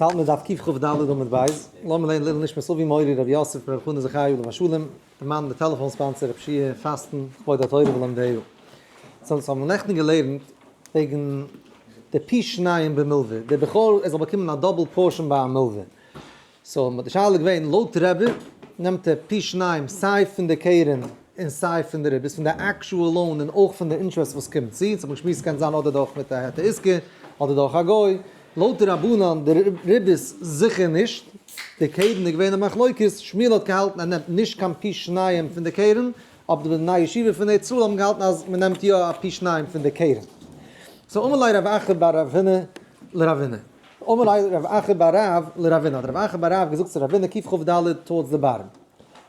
האלטן מיר דף קכ"ד עמוד ב', לאמיר לערנען לעילוי נשמת אבי מורי רבי יוסף ברב חנא זכרי' עליו השלום, די מאן די טעלעפאן sponsor רב שיע פאסטן, כבוד התורה ולומדיה. so אונז האבן נעכטן געלערנט וועגן די פי שניים במלוה, דער בכור ער זאל באקומען א double portion ביי א מלוה. so די שאלה איז געווען לויט רבי נעמט ער פי שניים סיי פון די קרן און סיי פון די ריבית פון די actual loan און אויך פון די interest וואס קומט צו, אונז האבן געשמועסט קען זיין אדער דורך מיט א היתר עסקה אדער דורך א גוי, לויט די רבנן די ריבית זיכער נישט, די קרן איז געווען א מחלוקת, שמואל האט געהאלטן ער נעמט נישט קיין פי שניים פון די קרן, אבער די בני ישיבה פון ארץ ישראל האבן געהאלטן אז מען נעמט יא א פי שניים פון די קרן. so אמר ליה רב אחא בר רב הונא לרב הונא. אמר ליה רב אחא בר רב לרב הונא, האט רב אחא בר רב געזאגט צו רב הונא קכ"ד towards the bottom,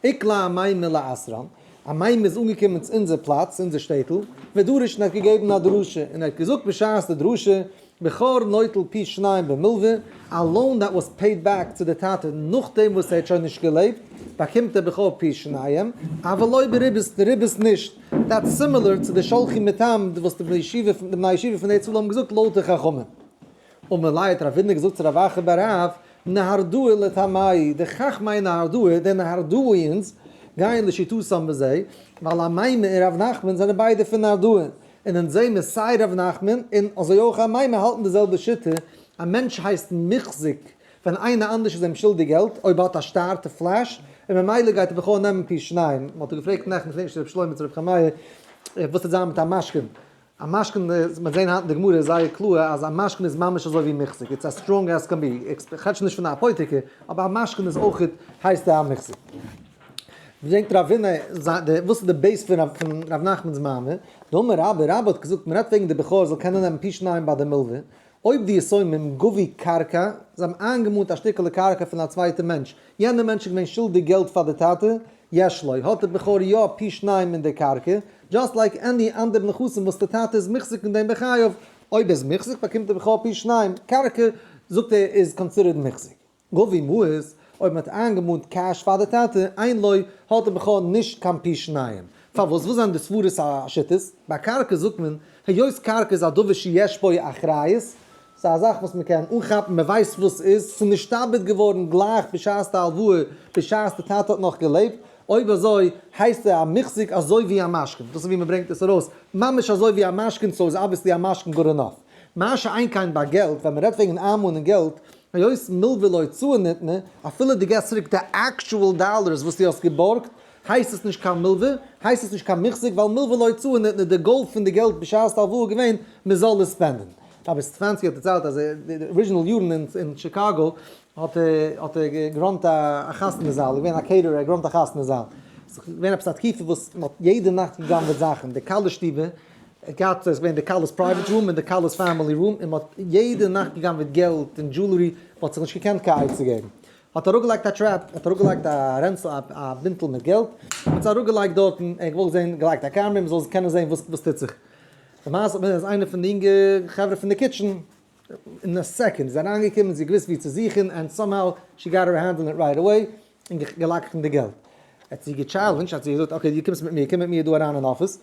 איקלע אמימר לאתרן, אמימר איז אנגעקומען צו אונזער פלאץ, צו אונזער שטעטל, ודרש און ער האט געגעבן א דרשה, און ער האט געזאגט בשעת די דרשה, בכור נוטל פי שניים במלוה, א loan that was paid back צו די טאטע נאכדעם וואס ער האט שוין נישט געלעבט, באקומט דער בכור פי שניים, אבל לא בריבית, די ריבית נישט. that's similar צו די שלחו מטעם וואס די בני ישיבה פון ארץ ישראל האבן געזאגט לויט די חכמים. אמר ליה האט רב הונא געזאגט צו רב אחא בר רב, נהרדעא לטעמייהו, די חכמי נהרדעא, די נהרדעאיענס, גייען לשיטתם בזה, ווייל אמימר און רב נחמן זענען ביידע פון נהרדעא, און אונז זעהן מיר סיי רב נחמן און אזוי אויך אמימר האלטן די זעלבע שיטה, א מענטש הייסט מוחזק ווען איינער אנדערש איז אים שולדיג געלט, אויב ער האט א שטר to flash, און ממילא גייט ער בכלל נעמען פי שניים, מען האט געפרעגט נעכטן כ'דענק נישט ר' שלמה צו ר' חמיה, וואס וועט זיין מיט א משכון? א משכון, מיר זעהן היינט אין די גמרא איז זייער קלאר אז א משכון איז ממש אזוי ווי מוחזק, it's as strong as can be, איך רעד שוין נישט פון א אפותיקי, אבער א משכון איז אויך הייסט ער א מוחזק. ברענגט רב הונא, וואס איז די base פון ר' נחמנ'ס מאמר? דאמר רבה, רבה האט געזאגט, מען רעדט וועגן די בכור זאל קענען נעמען פי שניים ביי די מלווה, אויב די יתומים גבו קרקע, זיי האבן איינגעמאנט א שטיקעלע קרקע פון א צווייטע מענטש, יענער מענטש איז געווען שולדיג געלט פאר די טאטע, יש לו, האט דער בכור יא פי שניים אין די קרקע, just like any אנדערע נכסים וואס די טאטע איז מוחזק אין דעם בחייו, אויב ער איז מוחזק באקומט דער בכור פי שניים, קרקע, זאגט ער, איז considered מוחזק. גבו מעות, אויב מען האט איינגעמאנט cash פאר די טאטע, אין לו, האט דער בכור נישט קיין פי שניים. פארוואס? וואס זענען די סברות השיטות? ביי קרקע זאגט מען, היות קרקע איז א דבר שיש בו אחריות, ס'איז א זאך וואס מען קען אנכאפן, מען ווייסט וואס ס'איז, ס'איז נשתעבד געווארן גלייך בשעת די הלוואה, בשעת די טאטע האט נאך געלעבט, אויב אזוי הייסט ער א מוחזק אזוי ווי א משכון, דאס איז ווי מען ברענגט עס ארויס, ממש אזוי ווי א משכון, so איז obviously א משכון good enough. מה שאין כן ביי געלט, ווען מען רעדט וועגן איינמאנען געלט, היות מלוה להוצאה ניתנה, אפילו דו געסט צוריק די actual dollars וואס דו האסט געבארגט, הייסט עס נישט קיין מלווה, הייסט עס נישט קיין מוחזק, ווייל מלוה להוצאה ניתנה, די goal פון די געלט בשעת די הלוואה איז געווען מען זאל עס spend ען. רבי סטעפאנסקי האט דערציילט אז די original יארן אין שיקאגא האט ער האט ער געראנט א חתונה זאל, געווען א caterer, ער האט געראנט א חתונה זאל, ס'איז געווען עפעס א תקופה וואס מען האט יעדע נאכט גע'גנב'עט זאכן, די כלה שטיבער, ער האט געהאט, ס'איז געווען די כלה'ס private room און די כלה'ס family room, און מען האט יעדע נאכט גע'גנב'עט געלט און jewelry, מען האט זיך נישט געקענט קיין עצה געבן. האט אראפגעלייגט א trap, האט אראפגעלייגט א רענצל, א בינטל מיט געלט, האט עס אראפגעלייגט דארטן, ער האט געוואלט זען, געלייגט א קעמרע מען זאל קענען זען וואס טוט זיך. למעשה האט מען אז איינער פון די אינגע חברה פון די kitchen, אין א סעקאנד איז אריינגעקומען, זי האט געוואוסט וואו צו זוכן, and somehow she got her hands on it right away, און געלאקט די געלט. האט זי געטשעלענדזשט, האט זי געזאגט, okay, דו קומסט מיט מיר, קום מיט מיר דא אריין אין אפיס.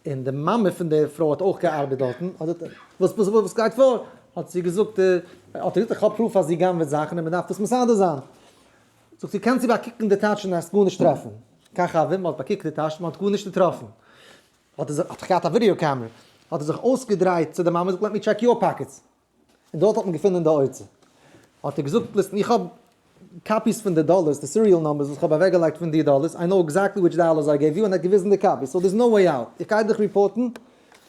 און די מאמע פון די פרוי האט אויך געארבעט דארטן, האט זי וואס וואס וואס גייט פאר? האט זי געזאגט, האט ער געזאגט איך האב proof אז זי גנב'עט זאכן און מען דארף דאס מסדר זיין. זאגט זי קענסט באקוקן די טאשן וועסט גארנישט טרעפן. כך הוה, מען האט באקוקט די טאשן מען האט גארנישט געטראפן. האט ער זיך, האט ער געהאט א video camera, האט ער זיך אויסגעדרייט צו די מאמע זאגט let me check your pockets. און דארט האט מען געפונען די אוצר. האט ער געזאגט listen איך האב copies פון די דאלערס, די serial numbers וואס איך האב אוועקגעלייגט פון די דאלערס, I know exactly which dollars I gave you, און ער האט געוויזן די copies, so there's no way out, איך גיי דיך ריפארטן,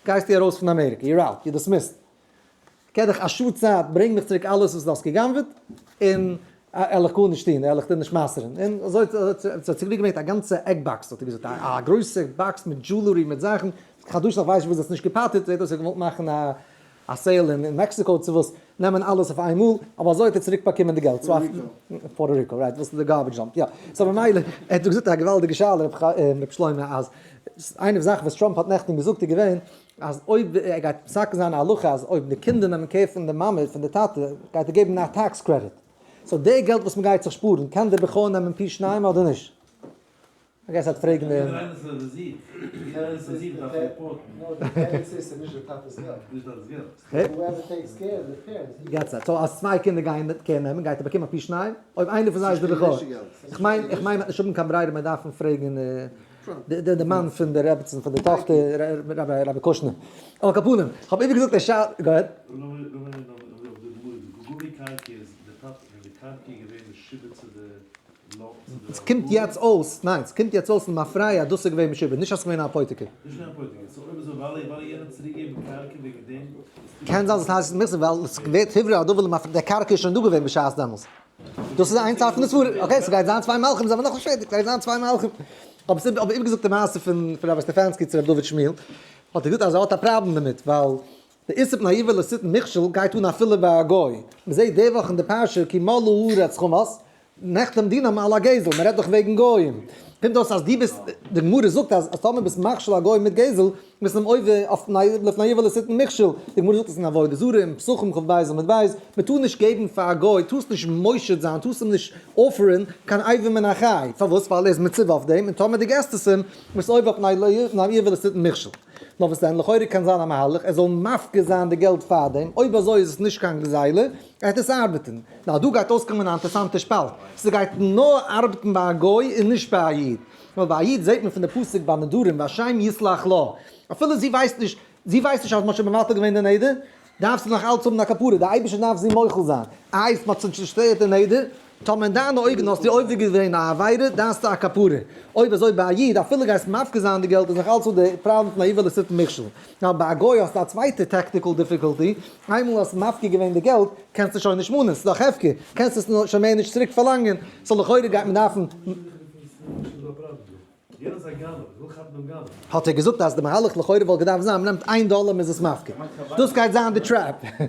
גייסטו ארויס פון אמעריקע, you're out, you're dismissed. כ'געב דיך א שעה צייט, ברענג מיך צוריק אלעס וואס דו האסט גע'גנב'עט, און על איך גארנישט טון, על איך דיר נישט מסר'ן. און אזוי האט ער צוריקגעברענגט א גאנצע עק box, האט ער געזאגט, א גרויסע box מיט jewelry מיט זאכן, חדשים איך ווייס נישט וואס דו האסט נישט געפאטערט, זעט אויס ער האט געוואלט מאכן א א sale אין מעקסיקאו צו וואס נעמען אלעס אויף איינמאל, אבער אזוי האט ער צוריק באקומען די געלט, פארטא ריקא right, וואס איז די garbage dump, יא, so ממילא ער האט געזאגט א געוואלדיגע שאלה ר' שלמה אז איינע זאך וואס טראמפ האט נעכטן געזאגט איז געווען אז אויב ער גייט פסק'ן זיין א הלכה אז אויב די קינדער נעמען care פון די מאמע פון די טאטע גייט ער געבן א tax credit, so די געלט וואס מען גייט זיך שפארן קען דער בכור נעמען פי שניים אדער נישט? I guess האט פרעגן דעם. יעדער איינער סערוויזירט, יעדער איינער סערוויזירט דארף report ן. נאר די parents איז נישט די טאטע'ס געלט. Whoever takes care of the parents. Gets that. So אז צוויי קינדער גייען care נעמען גייט ער באקומען פי שניים, אויב איינער פון זיי איז די בכור. איך מיין איך מיין מ'וועט נישט האבן קיין ברירה מען דארפן פרעגן די די מאן פון די רעבעצן פון די טאכטער רבי קושנער. על כל פנים, כ'האב איבערגעזאגט די שאלה, go ahead. עס קומט יעצט אויס, ניין, עס קומט יעצט אויס למפרע אז דאס איז געווען משועבד, נישט אז עס איז געווען א אפותיקי. קען זיין אז עס הייסט מחזור ווייל עס ווערט הברר הדבר למפרע, דער קרקע איז שוין דא געווען בשעת דעמאלס. דאס איז איין צד פון די סברא, okay ס'גייט זיין צוויי מלכים זעמיר נאכנישט פערטיג, ס'גייט זיין צוויי מלכים. אבער ס'איז אבער איבערגעזאגט די מעשה פון רבי סטעפאנסקי צו רבי דוד שמיעל, האט ער געזאגט אז ער האט א פראבלעם דערמיט, ווייל די איסור פון היובל לסיטן מכשול גייט אן אפילו ביי א גוי, מ'זעט די וואך אין די פרשה כי מלאה הארץ חמס, נחתם דינם על הגזל, מ'רעדט דאך וועגן גוים, קומט אויס אז דו ביסט, די גמרא זאגט אז טאמער ביסט מכשיל א גוי מיט גזל, ביסט אים עובר אויף לפני עור לא תתן מכשול, די גמרא זאגט עס אין עבודה זרה אין פסחים כ"ב עמוד ב', מ'טאר נישט געבן פאר א גוי, טארסט נישט מושיט זיין, טארסט אים נישט offer ן קיין אבר מן החי, פארוואס? ווייל ער איז מצווה אויף דעם, און טאמער דו געסט עס אים, ביסט עובר אויף לפני עור לא תתן מכשול. נאר וואס דען, לכאורה קען זיין א מהלך ער זאל מפקיר זיין די געלט פארדעם, אויב אזוי איז עס נישט קיין גזילה, גייט עס ארבעטן. נאר דא גייט אויסקומען א אינטערסאנטע שפאלט, ס'גייט נאר ארבעטן ביי א גוי און נישט ביי א איד. ווייל ביי א איד זעט מען פון די פסוק ביי נדרים והשם יסלח לה, אפילו זי ווייסט נישט, זי ווייסט נישט אז מ'האט שוין מבטל געווען די נדר, דארף זי נאך אלץ האבן א כפרה, די אייבערשטער דארף זי מוחל זיין. איי מ'האט שוין צושטערט די נדר? טאמער אין דיינע אויגן האסטו עובר געווען א עבירה, דארפסטו א כפרה. אויב אזוי ביי א איד, אפילו גייסט מפקיר זיין די געלט איז נאך אלץ דא די פראבלעם פון א עובר לסיטן מכשול. נאר ביי א גוי האסטו א צווייטע technical difficulty, איינמאל האסט מפקיר געווען די געלט, קענסטו שוין נישט מאנען, ס'איז דאך הפקר, קענסט עס שוין מער נישט צוריק פארלאנגען, so לכאורה גייט מען דארפן. יענער איז א גנב, איך וויל כאפן דעם גנב. האט ער געזאגט אז די מהלך לכאורה וואלט געדארפט זיין מ'נעמט איין דאלער מ'איז עס מפקיר. דאס גייט זיין די trap.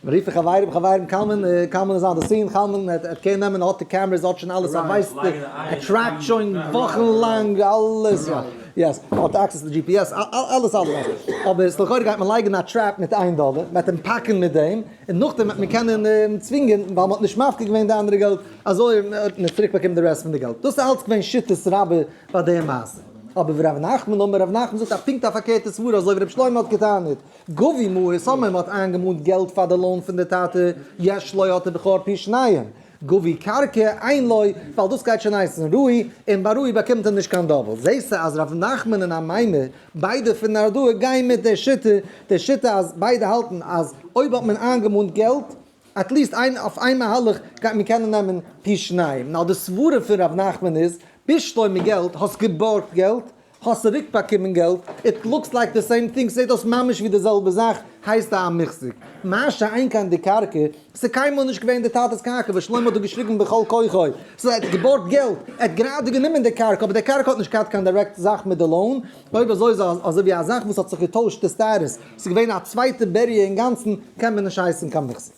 מ'רופט חברים חברים קלמן קלמן איז on the scene קלמן ער קען נעמען האט די cameras האט שוין אלעס ער ווייסט ער track ט שוין וואכן לאנג אלעס יא yes האט access צו GPS אלעס אלעס אבער לכאורה גייט מען לייגן א trap מיט איין דאלער מ'וועט אים פאקן מיט דעם און נאכדעם וועט מען קענען אים צווינגען ווייל מ'האט נישט מפקיר געווען די אנדערע געלט, אזוי האט מען צוריק באקומען די רעסט פון די געלט. דאס איז אלץ געווען שיטת רבה ביי די מעשה. אבער ורב נחמן אמר, רב נחמן זאגט א פונקט א פארקערטע סברא אזוי ווי רבי שלמה האט געטענה'ט, גבו מעות, טאמער מ'האט איינגעמאנט געלט פאר די loan פון די טאטע, יש לו האט דער בכור פי שניים, גבו קרקע, אין לו, ווייל דאס גייט שוין הייסן ראוי, און ביי ראוי באקומט ער נישט קיין double. זעסטו אז רב נחמן און אמימר ביידע פון נהרדעא גייען מיט די שיטה, די שיטה אז ביידע האלטן אז אויב האט מען איינגעמאנט געלט, at least איין אויף איין מהלך גייט מען קענען נעמען פי שניים, נאר די סברה פון ר' נחמן איז, בשלמא געלט, האסט געבארגט געלט, האסט צוריק באקומען געלט, it looks like the same thing, ס'זעט אויס ממש ווי די זעלבע זאך, הייסט א מוחזק. מה שאין כן די קרקע, ס'איז קיינמאל נישט געווען די טאטע'ס קרקע וואס שלמה האט דא געשריגן בכל כוחו, so ער האט געבארגט געלט, ער האט גראדע גענומען די קרקע, אבער די קרקע האט נישט געהאט קיין direct זאך מיט די loan, אויב אזוי איז אזוי ווי א זאך וואס האט זיך געטוישט די status, ס'איז געווען א צווייטע בריה אינגאנצן, קען מען נישט הייסן קיין מוחזק.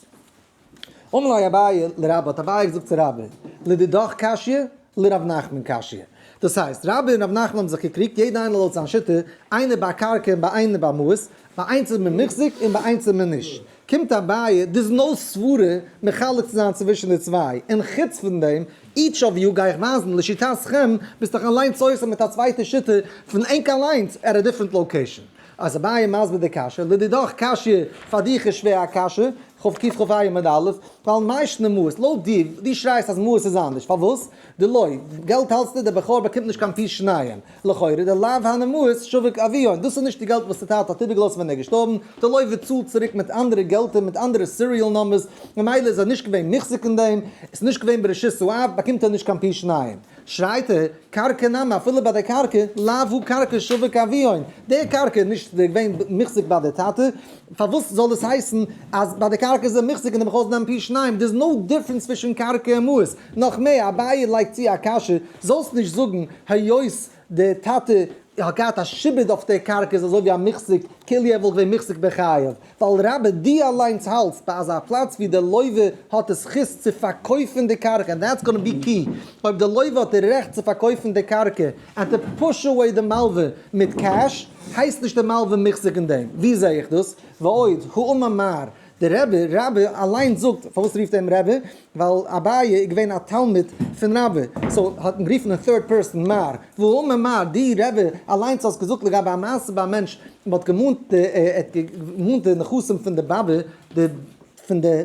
אמר ליה אביי לרבה, האט אביי געזאגט צו רבה, לדידך קשיא, לרב נחמן קשיא. דאס הייסט, רבה און רב נחמן האבן זיך געקריגט, יעדער איינער לויט זיין שיטה, איינער ביי קרקע און ביי איינער ביי מעות, ביי איינס איז מען מוחזק און ביי איינס איז מען נישט. קומט אביי, there's no סברה מחלק צו זיין צווישן די צוויי, און חוץ פון דעם, each of you גיי איך ווייזן, לשיטתכם, ביסט דאך אליינס סותר מיט א צווייטע שיטה פון ענק אליינס at a different location. אז אביי מסביר די קשיא, לדידך קשיא, פאר דיך איז שווער א קשיא, כ ק כ א עמוד א', ווייל מאי שנא מעות, לויט דיר, דו שרייסט אז מעות איז אנדערש, פארוואס? דלא, געלט האלטסטו, דער בכור באקומט נישט קיין פי שניים, לכאורה דלאו הני מעות שבק אבוהון, דאס איז נישט די געלט וואס די טאטע האט איבערגעלאזט ווען ער איז געשטארבן, די לוה צאלט צוריק מיט אנדערע געלטער מיט אנדערע serial numbers, ממילא איז ער נישט געווען מוחזק אין דעם, עס איז נישט געווען ברשות האב, באקומט ער נישט קיין פי שניים. שרייט ער, קרקע נמי, אפילו ביי די קרקע, לאו הא קרקע שבק אבוהון, די קרקע איז נישט געווען מוחזק ביי די טאטע, פארוואס זאל עס הייסן אז ביי די קרקע איז ער מוחזק און דער בכור זאל נעמען פי שניים, there's no difference צווישן קרקע און מעות, נאך מער, אביי לייגט צו א קשיא, זאלסט נישט זאגן היות די טאטע האט געהאט א שעבוד אויף די קרקע איז אזוי ווי א מוחזק, כאילו ער וואלט געווען מוחזק בחייו, ווייל רבה דו אליינס האלטסט ביי אזא פלאץ ווי די לוה האט די זכות צו פארקויפן די קרקע, and that's gonna be key, אויב די לוה האט די רעכט צו פארקויפן די קרקע and to push away די מלווה מיט cash, הייסט נישט די מלווה מוחזק אין דעם. ווי זעה איך דאס? ועוד, האמר מר. דער רבי, רבה אליין זאגט, פארוואס רופט ער אים רבי? ווייל אביי איז געווען א תלמיד פון רבה, so האט מען גערופן אין third person מר, והאמר מר, די רבי אליינס האסט געזאגט לגבי א מעשה ביי א מענטש, מען האט געמאנט די, ער האט געמאנט די נכסים פון די באבע, די פון די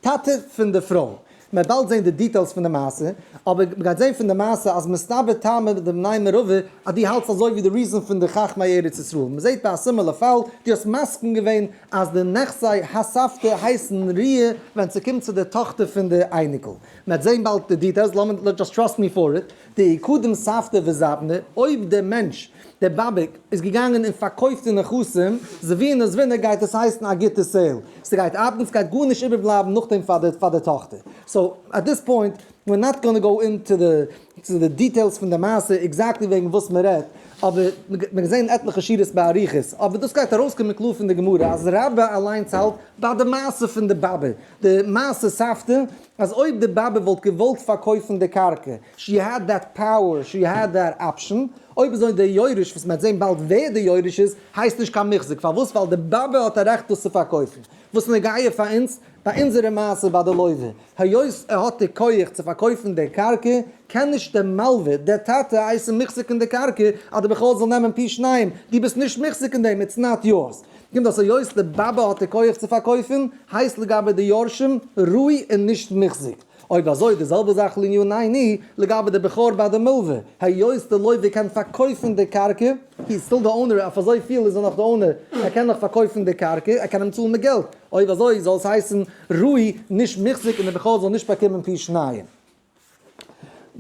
טאטע פון די פרוי. מען וועט באלד זען די details פון די מעשה, אבער מען גייט זען פון די מעשה אז מסתבר טעמא דבני מערבא אז דו האלטסט אזוי ווי די reason פון די חכמי ארץ ישראל. מען זעט ביי א similar פאל, דו האסט מסכים געווען אז די נכסי הסבתא הייסן ראיה ווען ס'קומט צו די טאכטער פון די אייניקל. מען וועט זען באלד די details, לאמיר just trust me for it. דאי קדם סבתא וזבנה, אויב דער מענטש, דער באבע, איז געגאנגען און פארקויפט די נכסים, זבינא זבינא גייט עס הייסן א גוטע sale, ס'גייט ארבעטן, ס'גייט גארנישט איבערבלייבן נאכדעם פאר די פאר די טאכטער. so at this point we're not gonna go into the צו די details פון די מעשה exactly וועגן וואס מ'רעדט, אבער מ'האט געזען עטליכע שורות באריכות, אבער דאס גייט ארויסקומען קלאר פון די גמרא אז רבה אליינס האלט ביי די מעשה פון די באבע, די מעשה סבתא, אז אויב די באבע וואלט געוואלט פארקויפן די קרקע, she had that power, she had that option, אויב אזוי דער יורש וואס מ'וועט זען באלד ווער דער יורש איז, הייסט נישט קיין מוחזק, פארוואס? ווייל די באבע האט א רעכט דאס צו פארקויפן. וואס נוגע פאר אונז? ביי אונזערע מעשה ביי די לוה, היות ער האט די כח צו פארקויפן די קרקע, קען נישט דער מלווה, דער טאטע, הייסן מוחזק אין די קרקע, אז דער בכור זאל נעמען פי שניים, דו ביסט נישט מוחזק אין דעם, it's not yours. קומט אויס היות די באבע האט די כח צו פארקויפן, הייסט לגבי די יורשים ראוי און נישט מוחזק. אויב אזוי די זעלבע זאך לענינינו לגבי די בכור ביי די מלווה, היות די לווה קען פארקויפן די קרקע, he is still the owner, אויף אזוי פיל איז ער נאך די owner, ער קען נאך פארקויפן די קרקע, ער קען אים צאלן מיט געלט, אויב אזוי זאל עס הייסן ראוי נישט מוחזק און די בכור זאל נישט באקומען פי שניים.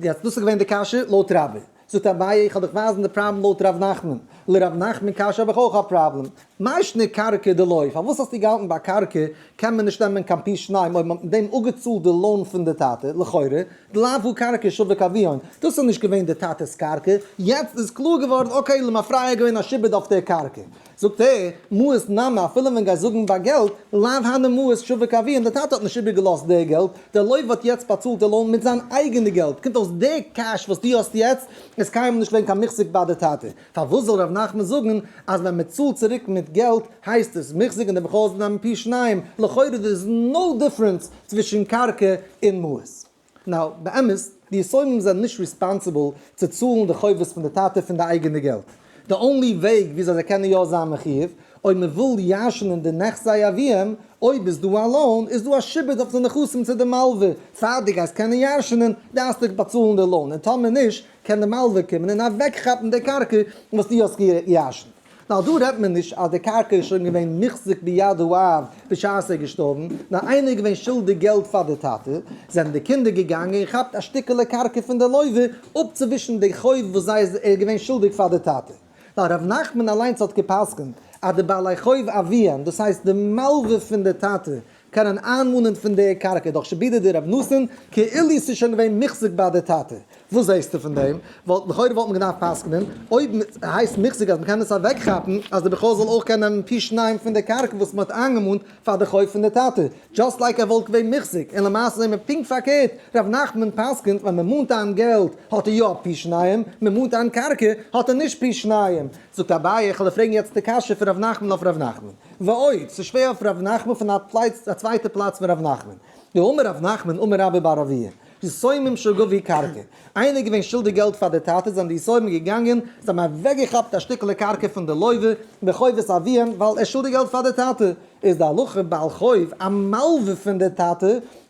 יעצט דאס איז געווען די קשיא לויט רבה. זאגט אביי איך וועל דיך ווייזן די פראבלעם לויט ר' נחמן. לר' נחמן קשיא האב איך אויך א פראבלעם. מאי שנא קרקע דלא, פארוואס האסטו געהאלטן ביי קרקע קען מען נישט נעמען קיין פי שניים אויב מען האט מיט דעם אפגעצאלט די loan פון די טאטע, לכאורה, דלאו הא קרקע שבק אביהן, דאס איז נישט געווען די טאטע'ס קרקע, יעצט איז קלאר געווארן okay למפרע איז געווען א שעבוד אויף די קרקע. זאגט ער, מעות נמי, אפילו ווען גייסט זאגן ביי געלט, לאו הני מעות שבק אביהן, די טאטע האט נישט איבערגעלאזט די געלט, דער לוה האט יעצט באצאלט די loan מיט זיין אייגענע געלט, קומט אויס די cash וואס דו האסט יעצט איז קיינמאל נישט געווען קיין מוחזק ביי די טאטע, פארוואס זאל ר' נחמן זאגן אז ווען מען צאלט צוריק מיט געלט הייסט עס מוחזק און די בכור זאל נעמען פי שניים, לכאורה there is no difference צווישן קרקע און מעות. now באמת, די יתומים זענען נישט responsible צו צאלן די חובות פון די טאטע פון די אייגענע געלט. די only וועג וויאזוי זיי קענען יא זיין מחיוב, אויב מען וויל ירש'נען די נכסי אביהם, אויב איז דא א loan, איז דא א שעבוד אויף די נכסים צו די מלווה, פאר דו גייסט קענען ירש'נען, דארפסטו באצאלן די loan, און טאמער נישט, קען די מלווה קומען און אוועקכאפן די קרקע וואס דו האסט געירש'נט. נאר דא רעדט מען נישט אז די קרקע איז שוין געווען מוחזק ביד האב בשעת ער איז געשטארבן, נאר איינער איז געווען שולדיג געלט פאר די טאטע, זענען די קינדער געגאנגען און כאפט א שטיקעלע קרקע פון די לוה אפצוווישן די חוב וואס זיי איז ער געווען שולדיג פאר די טאטע. נאר ר' נחמן אליינס האט גע'פסק'נט אז די בעלי חוב אביהם, דאס הייסט די מלווה פון די טאטע, קענען איינמאנען פון די קרקע, דאך שעבודא דרב נתן, כאילו ס'איז שוין געווען מוחזק ביי די טאטע. וואס זעסטו פון דעם? וואלט לכאורה וואלט מען געדארפט פסק'נען, אויב הייסט מוחזק אז מ'קען עס אוועקכאפן, אז די בכור זאל אויך קענען נעמען פי שניים פון די קרקע וואס מ'האט איינגעמאנט פאר די חוב פון די טאטע, just like ער וואלט געווען מוחזק, און למעשה זעהן מיר פונקט פארקערט, ר' נחמן פסק'נט ווען מ'מאנט איין געלט האט ער יא פי שניים, מ'מאנט איין קרקע האט ער נישט פי שניים. זאגט אביי, איך וועל פרעגן יעצט די קשיא פון ר' נחמן אויף ר' נחמן. ועוד, ס'איז שווער אויף ר' נחמן פון א פלייץ א צווייטע פלאץ פון ר' נחמן. דאמר ר' נחמן אמר רבה בר אבויה, יתומים שגבו קרקע, איינער איז געווען שולדיג געלט פאר די טאטע זענען די יתומים געגאנגען, זיי האבן אוועקגעכאפט א שטיקעלע קרקע פון די לוה בחובת אביהם ווייל ער איז שולדיג געלט פאר די טאטע, איז די הלכה בעל חוב א מלווה פון די טאטע,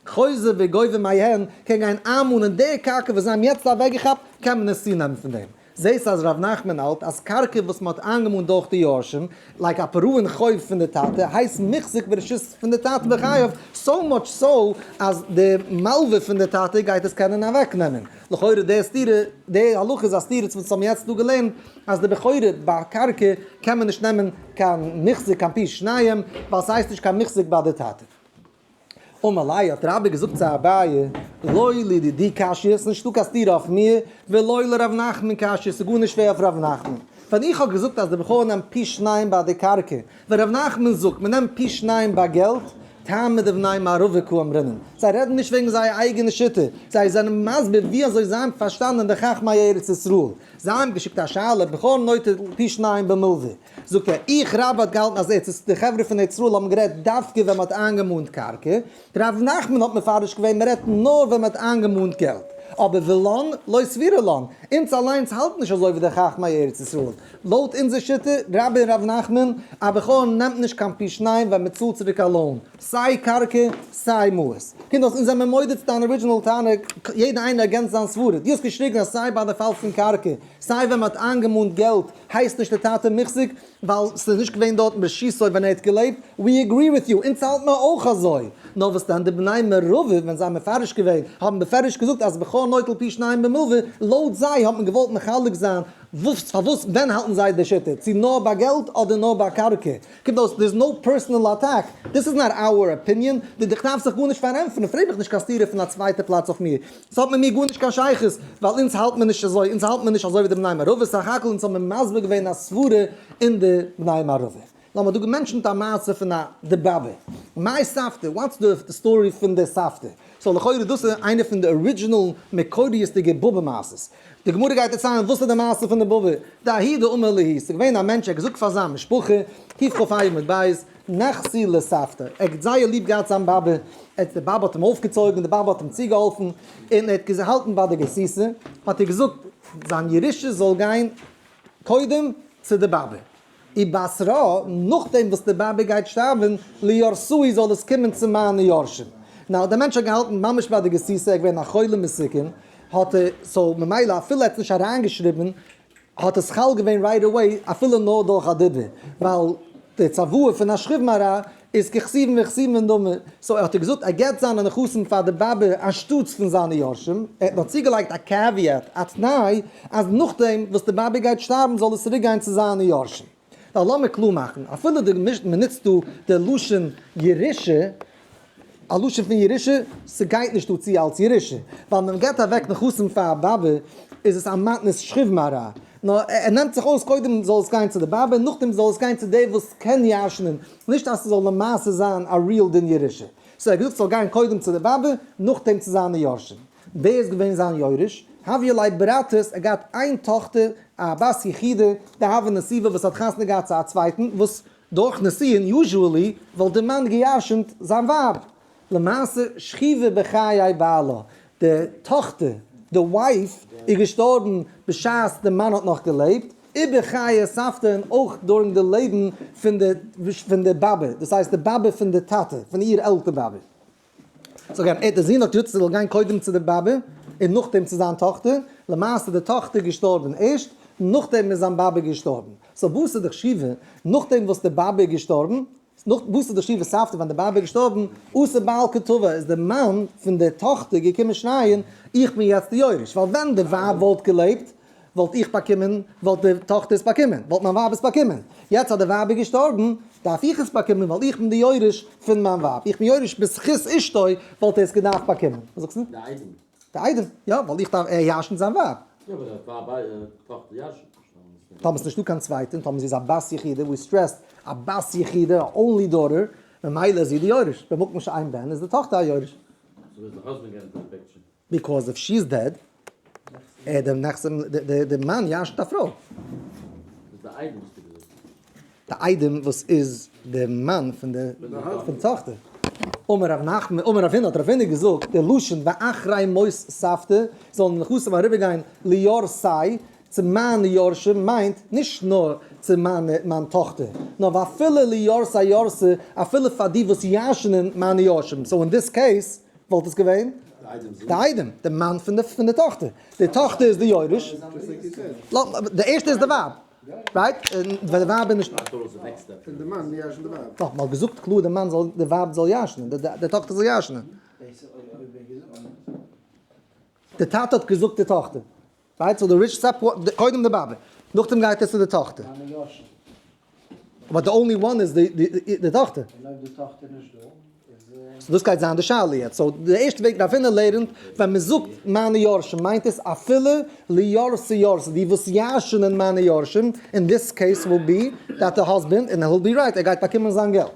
חוזר וגובה מהן, קען גיין איינמאנען די קרקע וואס זיי האבן יעצט אוועקגעכאפט קען מען עס צונעמען פון דעם. זעסט אז ר' נחמן האלט אז קרקע וואס מ'האט איינגעמאנט דורך די יורשים, like א פירעון חוב פון די טאטע, הייסט מוחזק ברשות פון די טאטע בחייו, so much so אז די מלווה פון די טאטע גייט עס קענען אוועקנעמען. לכאורה די סתירה, די הלכה איז א סתירה צו וואס האבן יעצט דא געלערנט אז די בכורה ביי קרקע קען מען נישט נעמען קיין מוחזק קיין פי שניים ווייל ס'הייסט נישט קיין מוחזק ביי די טאטע. אמר ליה האט רבה געזאגט צו אביי, לא לדידי קשיא, ס'איז נישטא קיין סתירה אויף מיר, ולא לרב נחמן קשיא, ס'איז גארנישט שווער אויף רב נחמן. ווען איך האב געזאגט אז די בכור נעמט פי שניים ביי די קרקע, ווען רב נחמן זאגט מ'נעמט פי שניים ביי געלט, טעמא דבני מערבא קאמרינן, זיי רעדן נישט וועגן זייער אייגענע שיטה, זיי זענען מסביר ווי אזוי זיי האבן פארשטאנען די חכמי ארץ ישראל. זיי האבן געשיקט א שאלה, בכור נוטל פי שניים במלוה. זאגט ער, איך רבה האט געהאלטן אז ארץ די חברה פון ארץ ישראל האבן גערעדט דווקא ווען מ'האט איינגעמאנט קרקע, ר' נחמן האט מפרש געווען מ'רעדט נאר ווען מ'האט איינגעמאנט געלט, אבער ולן לא סבירא לן, אונז אליינס האלטן נישט אזוי ווי די חכמי ארץ ישראל, לויט אונזער שיטה, רבה און ר' נחמן, א בכור נעמט נישט קיין פי שניים ווען מ'צאלט צוריק א loan, סיי קרקע סיי מעות. קומט אויס אונז זעמיר מודה צו דיין original טענה, יעדער איינער ערגענצט זיין סברה, דו האסט געשריגן אז סיי ביי די פאל פון קרקע, סיי ווען מ'האט איינגעמאנט געלט הייסט נישט די טאטע מוחזק ווייל ס'איז נישט געווען דארטן ברשותו ווען ער האט געלעבט, we agree with you, אונז האלט מיר אויך אזוי, נאר וואס דען די בני מערבא ווען זיי האבן מפרש געווען האבן בפירוש געזאגט אז בכור נוטל פי שניים במלוה, לויט זיי האט מען געוואלט מחלק זיין וואס פארוואס ווען האלטן זיי די שיטה צו נאר ביי געלט אדער נאר ביי קרקע, קומט אויס there is no personal attack, this is not our opinion, די די כ'דארף זיך גארנישט פארענטפערן, פרעג מיך נישט קיין סתירה פון א צווייטע פלאץ אויף מיר, ס'האט מיט מיר גארנישט קיין שייכות, ווייל אונז האלט מיר נישט אזוי, אונז האלט מיר נישט אזוי ווי די בני מערבא, סך הכל אונז האבן מיר מסביר געווען א סברה אין די בני מערבא. נאר מ'האט דא גע mention ט א מעשה פון א די באבע, מאי סבתא, what's the story פון די סבתא? so לכאורה דאס איז איינע פון די original מקוריות'דיגע באבע מעשות. די גמרא גייט דערציילן וואס איז די מעשה פון די באבע, דההוא דאמר להו, ס'איז געווען א מענטש ער האט געזאגט פאר זיין משפחה, קכ"ה עמוד ב', נכסי לסבתא, ער האט זייער ליב געהאט זיין באבע, ער האט, די באבע האט אים אויפגעצויגן, די באבע האט אים צוגעהאלפן, און ער האט געהאלטן ביי די גסיסה, האט ער געזאגט זיין ירושה זאל גיין קודם צו די באבע, ובתרה, נאכדעם וואס די באבע גייט שטארבן, ליורשי זאל עס קומען צו מיינע יורשים. now דער מענטש האט געהאלטן ממש ביי די גסיסה, ער איז געווען א חולה מסוכן, האט ער, so ממילא אפילו ער האט עס נישט אריינגעשריבן, האט עס חל געווען right away אפילו נאר דורך א דיבור, ווייל די צוואה פון א שכיב מרע איז ככתובין וחתומין דמי, so האט ער געזאגט ער געבט זיינע נכסים פאר די באבע אנשטאטס פון זיינע יורשים, ער האט נאר צוגעלייגט א caveat, א תנאי, אז נאכדעם וואס די באבע גייט שטארבן זאל עס צוריק גיין צו זיינע יורשים. ווייל לאמיר קלאר מאכן, אפילו די מען נוצט דא די לשון ירושה, א לשון פון ירושה, ס'גייט נישט דא צו אלס ירושה, ווייל מען געבט אוועק נכסים פאר א באבע איז עס א מתנת שכיב מרע, נאר ער נעמט זיך אויס קודם זאל עס גיין צו די באבע נאכדעם זאל עס גיין צו דער וואס קען ירש'נען, נישט אז ס'זאל למעשה זיין א real דין ירושה. so ער האט געזאגט ס'זאל גיין קודם צו די באבע נאכדעם צו זיינע יורשים. ווער איז געווען זיין יורש? הויא ליה ברתת, ער האט געהאט איין טאכטער א בת יחידה, דהוה נסיבה וואס האט חתונה געהאט צו א צווייטן, וואס דורך נישואין usually וואלט די מאן געירשנט זיין ווייב. למעשה שכיבה בחיי בעלה, די טאכטער, די wife, איז געשטארבן בשעת די מאן האט נאך געלעבט, ובחיי סבתא און אויך during די לעבן פון די פון די באבע, דאס הייסט די באבע פון די טאטע, פון איר עלטער באבע. so again, ער די זון האט געזאגט ס'זאל גיין קודם צו די באבע און נאכדעם צו זיין טאכטער, למעשה די טאכטער איז געשטארבן ערשט, נאכדעם איז זיין באבע געשטארבן. so בתר דשכיבא, נאכדעם וואס די באבע איז געשטארבן, נאך בתר דשכיבא סבתא ווען די באבע איז געשטארבן, אתא בעל קא תבע איז די מאן פון די טאכטער געקומען שרייען, איך בין יעצט די יורש, ווייל ווען די ווייב וואלט געלעבט, וואלט איך באקומען, וואלט די טאכטער עס באקומען, וואלט מיין ווייב עס באקומען. יעצט אז די ווייב איז געשטארבן, דארף איך עס באקומען, ווייל איך בין די יורש פון מיין ווייב. איך בין יורש בזכות אשתו, וואלט ער עס געדארפט באקומען. וואס זאגסטו? די איידעם. די איידעם, יא, ווייל איך דארף, ער ירש'נט זיין ווייב. יא, אבער די ווייב, די טאכטער ירש'נט נישט. טאמער ס'נישטא קיין צווייטע, און טאמער זי איז א בת יחידה, we stressed, א בת יחידה, א only daughter, ממילא איז זי די יורש. במקום שאין בן איז די טאכטער א יורש. so ווי איז די husband get into the picture? Because if she is dead, ער דער נכסים, די מאן ירש'נט א פרוי. דאס די איידעם האסטו געזאגט. די איידעם וואס איז די מאן פון די פון טאכטער. אמר רב נחמן, אמר רב הונא, האט רב הונא געזאגט, די לשון ואחרי מות סבתא, זאלן נכסים אריבערגיין ליורשי, צו מיינע יורשים מיינט נישט נאר צו מיינע מיין טאכטער, נאר ואפילו ליורשי יורשי, אפילו פאר די וואס ירש'נען מיינע יורשים. so in this case וואלט עס געווען די איידעם, די מאן פון די פון די טאכטער. די טאכטער איז די יורש. די ערשטע איז די ווייב. right? און ווען די ווייב איז נישט. נאך, מ'האט געזאגט קלאר די מאן זאל, די ווייב זאל ירש'נען, די טאכטער זאל ירש'נען. די טאטע האט געזאגט די טאכטער. right? so די ריטש step, קודם די באבע, נאכדעם גייט עס צו די טאכטער. but the only one איז די טאכטער. און אויב די טאכטער נישט דא, איז. so דאס גייט זיין די שאלה יעצט. so די ערשטע וועג רב הונא לערנט, ווען מען זאגט מיינע יורשים מיינט עס אפילו ליורשי יורשי, די וואס ירש'נען מיינע יורשים, in this case will be that the husband, and he'll be right, ער גייט באקומען זיין געלט.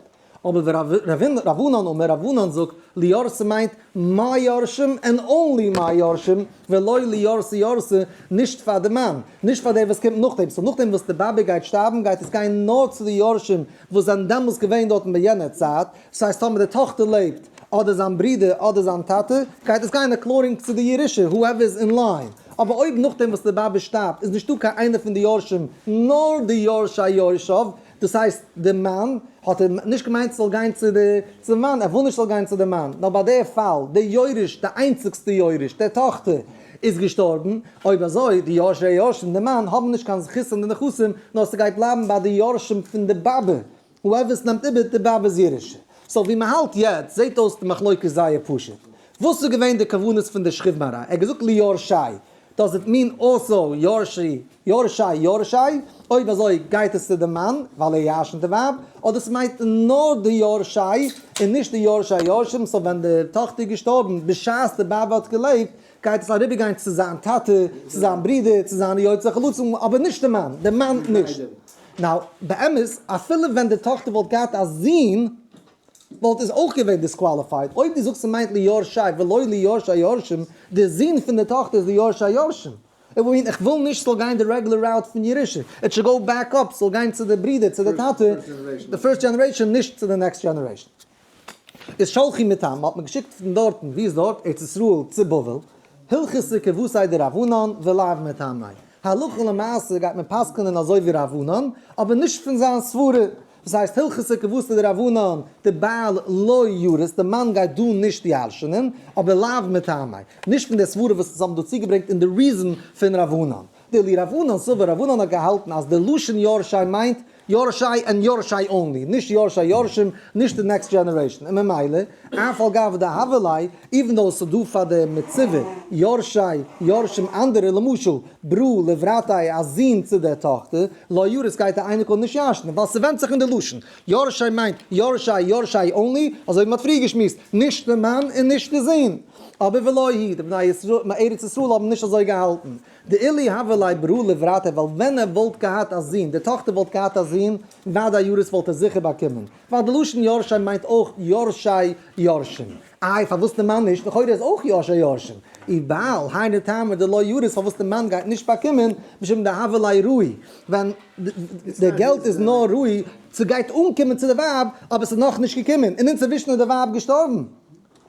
אבער ורב ענן אמר, רב ענן זאגט, ליורשי מיינט my יורשים and only my יורשים, ולא ליורשי יורשי, נישט פאר די מאן, נישט פאר דער וואס קומט נאכדעם, so נאכדעם וואס די באבע גייט שטארבן גייט עס גיין נאר צו די יורשים וואס זענען דעמאלס געווען דארטן ביי יענע צייט, ס'הייסט טאמער די טאכטער לעבט, אדער זיין ברודער אדער זיין טאטע, גייט עס גיין according צו די ירושה, whoever is in line. אבער אויב נאכדעם וואס די באבע שטארבט איז נישטא קיין איינער פון די יורשים נאר די יורשי יורשיו, דאס הייסט די מאן, האט ער נישט געמיינט ס'זאל גיין צו די צו די מאן, ער וויל נישט ס'זאל גיין צו די מאן, נאר ביי די פאל, די יורש, די איינציגסטע יורש, די טאכטער, איז געשטארבן, אויב אזוי, די יורשי יורשים, די מאן, האבן נישט קיין זכות אין די נכסים, נאר ס'גייט בלייבן ביי די יורשים פון די באבע, whoever ס'נעמט איבער די באבע'ס ירושה. so ווי מ'האלט יעצט, זעט אויס די מחלוקת זייער פשוט. וואס איז געווען די כוונות פון די שכיב מרע? ער האט געזאגט ליורשי, does it mean also יורשי, יורשי יורשי? אויב אזוי גייט עס צו די מאן ווייל ער ירשנט די ווייב, אדער ס'מיינט נאר די יורשי און נישט די יורשי יורשים, so ווען די טאכטער איז געשטארבן בשעת די באבע האט געלעבט גייט עס אריבערגיין צו זיין טאטע, צו זיין ברודער, צו זיינע יוצאי חלוצים, אבער נישט די מאן, די מאן נישט. now, באמת, אפילו ווען די טאכטער וואלט געהאט א זון, וואלט עס אויך געווען disqualified. אויב דו זאגסט ס'מיינט ליורשי ולא ליורשי יורשים, די זון פון די טאכטער איז ליורשי יורשים. איך מיין, איך וויל נישט ס'זאל גיין די regular route פון ירושה. It should go back up, ס'זאל גיין צו די ברודער, צו די טאטע, די first generation, נישט צו די next generation. איז שלחו מתם, האט מען געשיקט פון דארטן, ווי איז דארט? ארץ ישראל צו בבל, הלכתא כוותיה דרב ענן ולאו מטעמיה. הלכה למעשה גייט מען פסק'נען אזוי ווי רב ענן, אבער נישט פון זיין סברה. דאס הייסט הלכתא כוותיה דרב ענן, דבעל לא ירית, די מאן גייט דא נישט ירש'נען, אבער לאו מטעמיה. נישט פון די סברה וואס אונז האבן דא צוגעברענגט אין די reason פון רב ענן. דאילו רב ענן סבר, רב ענן האט געהאלטן אז די לשון יורשי מיינט יורשי and יורשי only, נישט יורשי יורשים, נישט די next generation, און ממילא, אף על גב דהוה ליה, even though ס'איז דא פאר די מצווה יורשי יורשים אנדערע, למשל, ברא לברתיה א זון צו דער טאכטער, לא ירית גייט א אייניקל נישט ירש'נען, ווייל ס'ווענדט זיך אין די לשון. יורשי מיינט יורשי יורשי only, אזוי ווי מ'האט פריער געשמועסט, נישט די מאן און נישט די זון. אבער ולא היא, די בני ישראל, ארץ ישראל האבן נישט אזוי געהאלטן. דאילו הוה ליה ברא לברתיה, ווייל ווען ער וואלט געהאט א זון, די טאכטער וואלט געהאט א זון, ודאי ירית וואלט ער זיכער באקומען. ווייל די לשון יורשי מיינט אויך יורשי יורשים. איי פארוואס די מאן נישט? לכאורה איז אויך יורשי יורשים. אי בעל, היינו טעמא דלא ירית פארוואס די מאן גייט נישט באקומען, משום דהוה ליה ראוי. ווען די געלט איז נאר ראוי, ס'גייט אנקומען צו די ווייב, אבער ס'איז נאכנישט געקומען, און אינצווישן איז די ווייב געשטארבן.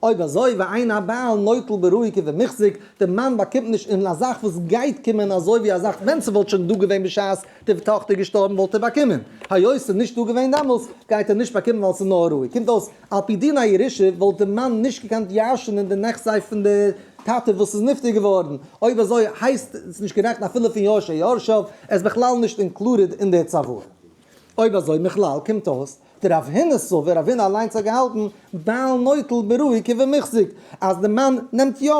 אויב אזוי ואין הבעל נוטל בראוי כבמוחזק, די מאן באקומט נישט אין א זאך וואס גייט קומען אזוי ווי א זאך ווען ס'וואלט שוין דא געווען בשעת די טאכטער איז געשטארבן וואלט ער באקומען, היות ס'איז נישט דא געווען דעמאלס גייט ער נישט באקומען ווייל ס'איז נאר ראוי, קומט אויס על פי דין הירושה וואלט די מאן נישט געקענט ירש'נען די נכסי פון די טאטע וואס איז נפטר געווארן, אויב אזוי הייסט עס נישט גערעכנט אפילו פון יורשי יורשיו, ער איז בכלל נישט included אין די צוואה. אויב אזוי מכלל קומט אויס דרב הונא סבר, רב הונא אליינס האט געהאלטן בעל נוטל בראוי כבמוחזק, אז די מאן נעמט יא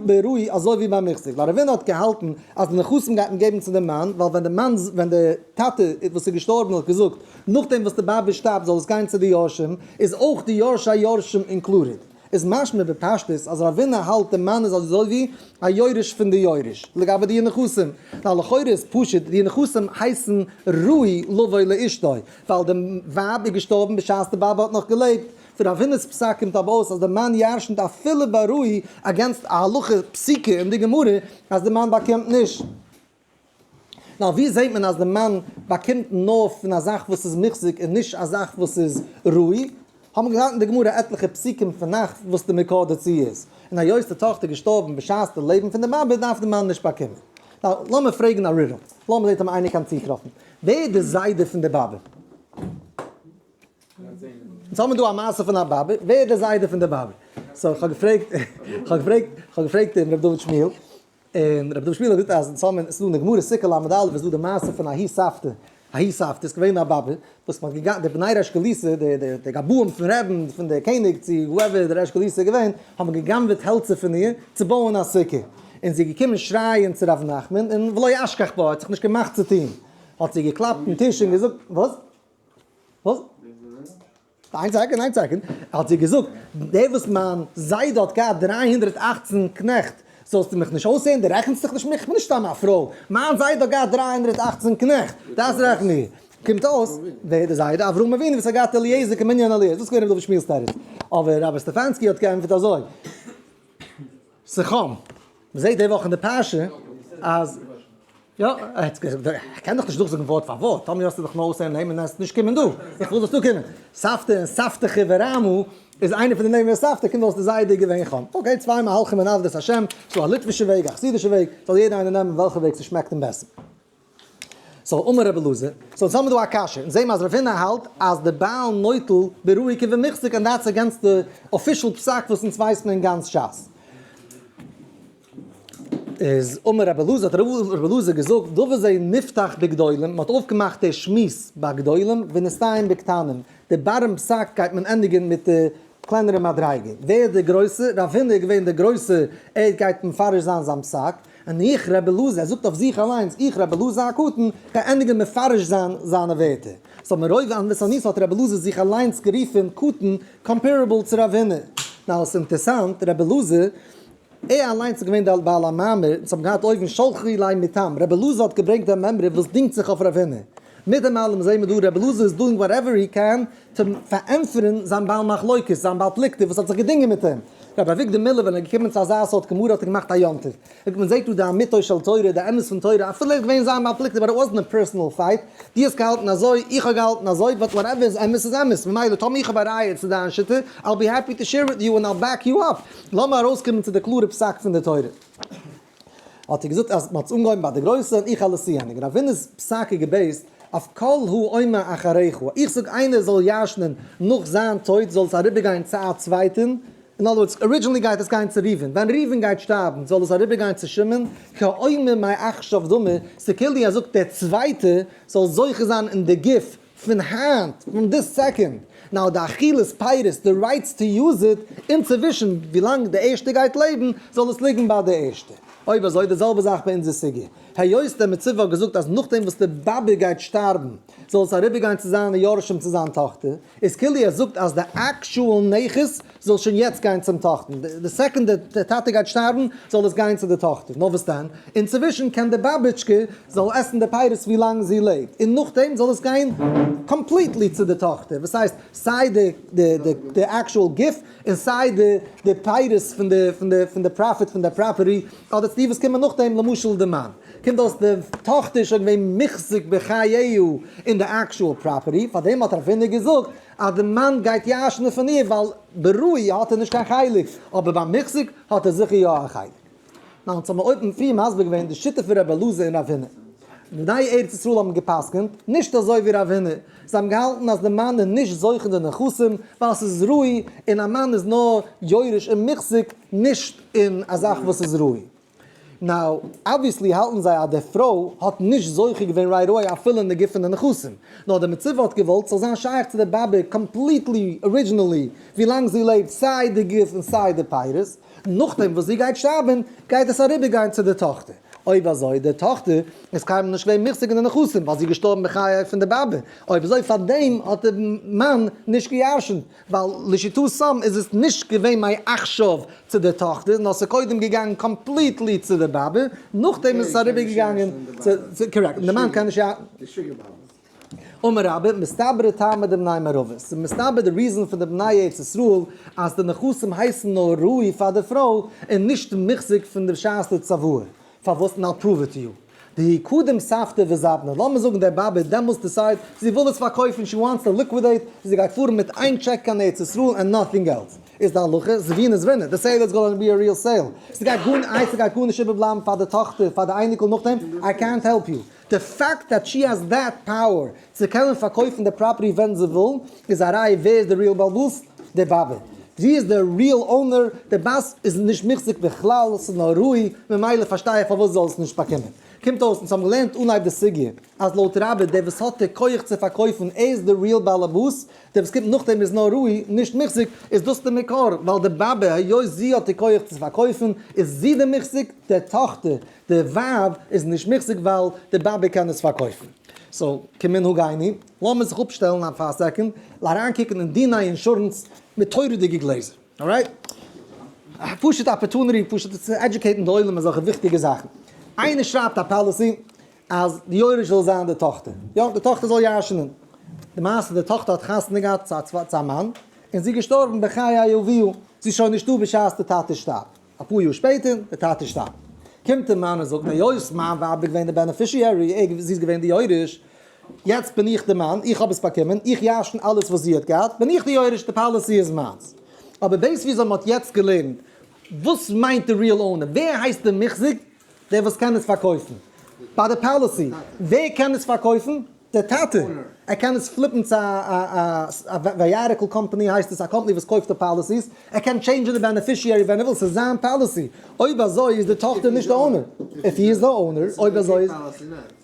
בראוי אזוי ווי ביי מוחזק, ווייל רב הונא האט געהאלטן אז די נכסים גייט מען געבן צו די מאן, ווייל ווען די מאן ווען די טאטע וואס איז געשטארבן האט געזאגט נאכדעם וואס די באבע שטארבט זאל עס גיין צו די יורשים, איז אויך די יורשי יורשים included. איז משמע בפשטות אז רב הונא האלט די מאן איז אזוי ווי א יורש פון די יורש לגבי די נכסים, ווייל לכאורה איז פשוט די נכסים הייסן ראוי לבוא לאשתו ווייל די ווייב איז געשטארבן בשעת די באבע האט נאך געלעבט, פון רב הונא'ס פסק קומט אבער אויס אז די מאן ירשנ'ט אפילו בראוי against א הלכה פסוקה אין די גמרא אז די מאן באקומט נישט. נאר ווי זעט מען אז די מאן באקומט נאר פון א זאך וואס איז מוחזק און נישט א זאך וואס איז ראוי? האבן געהאט אין די גמרא עטליכע פסוקים פון נאכט וואס די מקור דערצו איז, און היות די טאכטער געשטארבן בשעת די לעבן פון די מאמע דארף די מאן נישט באקומען. now לאמיר פרעגן א riddle, לאמיר זעהן אויב איינער קען צוטראפן, ווער איז די זיידע פון די באבע? אונז האבן דא א מעשה פון א באבע, ווער איז די זיידע פון די באבע? so איך האב געפרעגט, איך האב געפרעגט, איך האב געפרעגט דעם ר' דוד שמואל, און רבי דוד שמואל האט געזאגט אז אונז האבן, עס איז דא אין די גמרא סוכה ל"א איז דא די מעשה פון ההיא סבתא, ההיא סבתא איז געווען א באבע וואס מען האט געגאנגען, די בני ריש גלותא, די די די גבאים פון רעבן, פון די קעניג צו whoever די ריש גלותא איז געווען, האבן גע'גנב'עט העלצער פון איר צו בויען א סוכה, און זי איז געקומען שרייען צו ר' נחמן, און ולא אשכח בה, האט זיך נישט געמאכט צו טון, האט זי געקלאפט אין טיש און געזאגט, וואס? וואס? איין second, איין second, האט זי געזאגט, דער וואס מיין זיידע האט געהאט 318 קנעכט, זאלסטו מיך נישט אויסהערן, דו רעכנסט זיך נישט מיך, איך בין נישט סתם א פרוי, מיין זיידע האט געהאט 318 קנעכט, דאס רעכן מיר. קומט אויס, ווער די זיידע? אברהם אבינו וואס האט געהאט אליעזר כמנין אליעזר, דאס איז געווען רבי דוד שמואל'ס תירוץ. אבער רבי סטעפאנסקי האט געענטפערט אזוי, ס'חם, מ'זעט די וואך אין די פרשה אז יא, ער האט געזאגט, איך קען דאך נישט נאכזאגן ווארט פאר ווארט, טאמער האסטו דאך נאר אויסהערן נעמען און עסט נישט קומען דא, איך וויל זאלסט דא קומען. סבתא און סבתא ורעמו איז איינער פון די נעמען סבתא, קומט אויס די זיידע איז געווען חם. okay, צוויי מהלכים אין עבודת השם, ס'דא א ליטווישע וועג, א חסידישע וועג, זאל יעדער איינער נעמען וועלכע וועג ס'שמעקט אים בעסער. so אמר רבי אלעזר, so יעצט האבן מיר דא א קשיא, אונז זעהן מיר אז רב הונא האלט אז די בעל נוטל בראוי כבמוחזק and that's against די official פסק וואס אונז ווייסט מען אין גאנץ שס. איז אמר רבי אלעזר, האט רבי אלעזר געזאגט, דבר זה נפתח בגדולים, מען האט אויפגעמאכט די שמועס ביי גדולים, ונסתיים בקטנים, די בארעם פסק גייט מען ענדיגן מיט די קלענערע מדריגה, ווער איז דער גרויסער? רב הונא איז געווען דער גרויסער, ער גייט מפרש זיין זיין פסק, און איך רבי אלעזר, ער זאגט אויף זיך אליינס, איך רבי אלעזר הקטן, גיי ענדיגן מפרש זיין זיינע ווערטער. so מרוב ענוותנות האט רבי אלעזר זיך אליינס גערופן קטן, comparable צו רב הונא. now עס איז אינטערסאנט, רבי אלעזר, ער אליינס איז געווען דער בעל המאמר, אונז האבן געהאט אויבן שלחו לי מטעם, רבי אלעזר האט געברענגט דעם מימרא וואס דינגט זיך אויף רב הונא. מיט דעם אלעם זעהן מיר דא רבי אלעזר איז doing whatever he can צו פארענטפערן זיין בעל מחלוקת, זיין בעל פלוגתא וואס האט זיך געדינגען מיט אים. רבי אביגדור מילער ווען ער איז געקומען צו אזא סארט גמרא האט ער געמאכט א יום טוב. זאגט מען זעט דא די אמיתו של תורה, די אמת פון תורה, אפילו ער איז געווען זיין בעל פלוגתא but it wasn't a personal fight, דו האסט געהאלטן אזוי, איך האב געהאלטן אזוי, but whatever איז אמת איז אמת, ממילא טאמער איך האב א ראיה צו דיין שיטה, I'll be happy to share with you and I'll back you up, לאמיר ארויסקומען צו די קלארע פסק פון די תורה. האט ער געזאגט אז מען האט עס אנגעהויבן ביי די גרויסע און איך אלעס צוענדיגן. רב הונא'ס פסק איז גע base ט אויף כל האומר אחריך, איך זאג איינער זאל ירש'נען נאך זיין טויט זאל עס אריבערגיין צו א צווייטען, in other words originally גייט עס גיין צו ראובן, ווען ראובן גייט שטארבן זאל עס אריבערגיין צו שמעון, כאומר מעכשיו דמי, ס'כאילו ער זאגט דער צווייטער זאל זוכה זיין אין די גוף פון היינט, פון this second, now די אכילת פירות, די rights to use it, אינצווישן ווילאנג די ערשטע גייט לעבן, זאל עס ליגן ביי די ערשטע. אויב אזוי די זעלבע זאך ביי אונזער סוגיא. היות דער מצווה האט געזאגט אז נאכדעם וואס די באבע גייט שטארבן, זאל עס אריבערגיין צו זיינע יורשים צו זיין טאכטער, איז כאילו ער זאגט אז די actual נכס זאל שוין יעצט גיין צום טאכטן, די second די טאטע גייט שטארבן זאל עס גיין צו די טאכטער, נאר וואס דען, אינצווישן קען די באבעטשקע זאל עסן די פירות ווי לאנג זי לעבט, און נאכדעם זאל עס גיין completely צו די טאכטער, וואס הייסט סיי די די actual גוף און סיי די די פירות פון די פון די פון די profit פון די property, אדער צו די וואס קומען נאכדעם למשל די מאן. קומט אויס די טאכטער איז שוין געווען מוחזק בחייהו אין די actual property, פארדעם האט רב הונא געזאגט אז די מאן גייט ירש'נען פון איר ווייל בראוי האט ער נישט קיין חלק, אבער ביים מוחזק האט ער זיכער יא א חלק. now אונז האבן אויבן פריער מסביר געווען די שיטה פון רבי אלעזר און רב הונא. בני ארץ ישראל האבן גע'פסק'נט נישט אזוי ווי רב הונא, זיי האבן געהאלטן אז די מאן איז נישט זוכה די נכסים ווייל ס'איז ראוי און א מאן איז נאר יורש און מוחזק נישט אין א זאך וואס איז ראוי. now, obviously האלטן זיי אז די פרוי האט נישט זוכה געווען right away אפילו אין די גוף פון די נכסים, נאר די מצווה האט געוואלט ס'זאל זיין שייך צו די באבע completely originally ווילאנג זי לעבט סיי די גוף און סיי די פירות, נאכדעם וואס זי גייט שטארבן גייט עס אריבערגיין צו די טאכטער. אויב אזוי די טאכטער איז קיינמאל נישט געווען מוחזק אין די נכסים ווייל זי איז געשטארבן בחיי פון די באבע, אויב אזוי פארדעם האט די מאן נישט געירשנט, ווייל לשיטתם איז עס נישט געווען מעכשיו צו די טאכטער, נאר ס'איז קודם געגאנגען completely צו די באבע, נאכדעם איז עס אריבערגעגאנגען צו, correct, די מאן קען נישט יא. אמר רבה, מסתברא טעמא דבני מערבא, ס'איז מסתבר די reason פון די בני ארץ ישראל אז די נכסים הייסן נאר ראוי פאר די פרוי און נישט מוחזק פון די שעת די צוואה, פארוואס? און I'll prove it to you. דהיא קדם סבתא וזבנה, לאמיר זאגן דער באבע דעמאלטס decide זי וויל עס פארקויפן, she wants to liquidate, זי גייט פארן מיט איין טשעק קיין ארץ ישראל and nothing else, איז די הלכה, זבינה זבינה, די sale is gonna be a real sale, ס'גייט גארנישט איבערבלייבן פאר די טאכטער, פאר די אייניקל נאכדעם, איי קענט העלפ יו. די פאקט that she has that power צו קענען פארקויפן די property ווען זי וויל, איז א ראיה ווער איז די real בעל הבית, די באבע. זי איז די real owner, די בת איז נישט מוחזק בכלל, ס'איז נאר ראוי, ממילא פארשטיי איך פארוואס זי זאל עס נישט באקומען. קומט אויס, אונז האבן געלערנט אנהייב די סוגיא, אז לויט רבה דער וואס האט די כח צו פארקויפן ער איז די real בעל הבית, דער וואס קומט נאכדעם איז נאר ראוי, נישט מוחזק, איז דאס די מקור, ווייל די באבע היות זי האט די כח צו פארקויפן, איז זי די מוחזק, די טאכטער, די ווייב איז נישט מוחזק ווייל די באבע קען עס פארקויפן. so, כמנהגינו, לאמיר זיך אפשטעלן א פאר second, אריינקוקן אין דיני אינשורענס מיט תורה'דיגע גלעזער. alright? פשוט opportunity פשוט צו educate ן די עולם אזעלכע וויכטיגע זאכן. איינער שרייבט א policy. אז די יורש זאל זיין די טאכטער. יא, די טאכטער זאל ירש'נען. די מעשה, די טאכטער האט חתונה געהאט צו א מאן, און זי איז געשטארבן בחיי אביה. זי איז שוין נישטא בשעת די טאטע שטארבט. אפאר יאר שפעטער, די טאטע שטארבט. קומט די מאן און זאגט, היות מיין ווייב איז געווען די beneficiary, זי איז געווען די יורש, יעצט בין איך די מאן, איך האב עס באקומען, איך ירש'ן אלעס וואס זי האט געהאט, בין איך די יורש, די policy איז מיינס. אבער based וויאזוי מען האט יעצט געלערנט, וואס מיינט די real owner? ווער הייסט די מוחזק? דער וואס קען עס פארקויפן. ביי די policy, ווער קען עס פארקויפן? דער טאטע. ער קען עס flip ן צו א vehicle company הייסט עס, א קאמפאני וואס קויפט די policies, ער קען change ן די beneficiary ווען ער וויל, ס'איז זיין policy. אויב אזוי איז די טאכטער נישט די owner. If he is the owner, אויב אזוי איז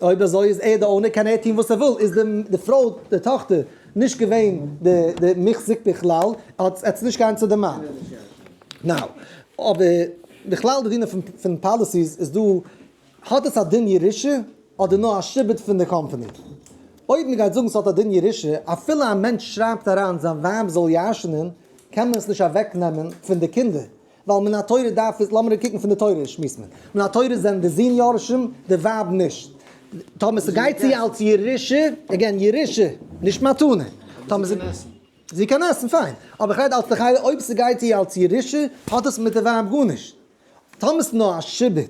אויב אזוי איז ער די owner קען ער טון וואס ער וויל, איז די פרוי די טאכטער נישט געווען די מוחזק בכלל, האט עס נישט גיין צו די מאן. Now, אבער בכלל די דינים פון policies איז דא, האט עס א דין ירושה אדער נאר א שעבוד פון די קאמפאני? אויב מען גייט זאגן ס'האט א דין ירושה, אפילו א מענטש שרייבט אריין זיין ווייב זאל ירש'נען, קען מען עס נישט אוועקנעמען פון די קינדער, ווייל מן התורה דארף עס, לאמיר קוקן פון די תורה שמועסט מען, מן התורה זענען די זין יורשים, די ווייב נישט. טאמער ס'גייט צו אלס ירושה, again ירושה, נישט מתנה. טאמער זי קען עסן, פיין. אבער איך רעד אלס די חלק, אויב ס'גייט צו אלס ירושה, האט עס מיט די ווייב גארנישט. טאמער ס'איז נאר א שעבוד,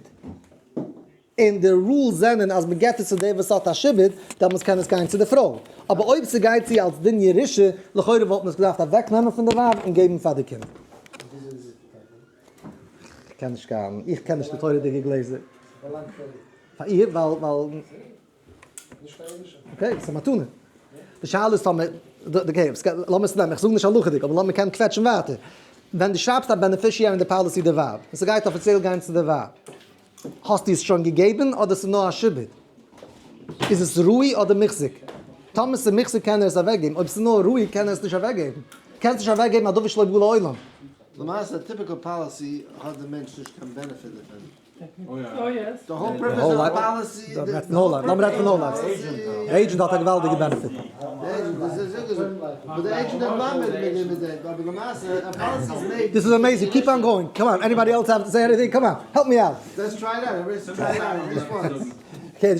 און די rules זענען אז מ'געט עס צו דער וואס האט א שעבוד, דעמאלטס קען עס גיין צו די פרוי. אבער אויב ס'גייט צו אלס דין ירושה, לכאורה וואלט מען עס געדארפט אוועקנעמען פון די ווייב און געבן פאר די קינדער. איך קען נישט קיין, איך קען נישט די תורה'דיגע גלעזער. פאר איר, ווייל, ווייל. Okay, ס'איז א מתנה. די שאלה איז טאמער, okay, לאמיר עס נעמען, איך זאג נישט הלכה'דיג, אבער לאמיר קענען קוועטשן ווייטער. ווען דו שרייבסט א beneficiary אין די policy די ווייב, און ס'גייט אפיציעל גיין צו די ווייב, האסטו עס שוין געגעבן אדער ס'איז נאר א שעבוד? איז עס ראוי אדער מוחזק? טאמער ס'איז מוחזק קען ער עס אוועקגעבן, אויב ס'איז נאר ראוי קען ער עס נישט אוועקגעבן. קענסט נישט אוועקגעבן א דבר שלא בא לעולם. למעשה א typical policy האט די מענטש נישט קיין benefit דערפון. The whole life, לאמיר רעדן פון whole life. די agent האט א געוואלדיגע benefit. This is amazing, keep on going, come on, anybody else have to say anything, come on, help me out. Okay,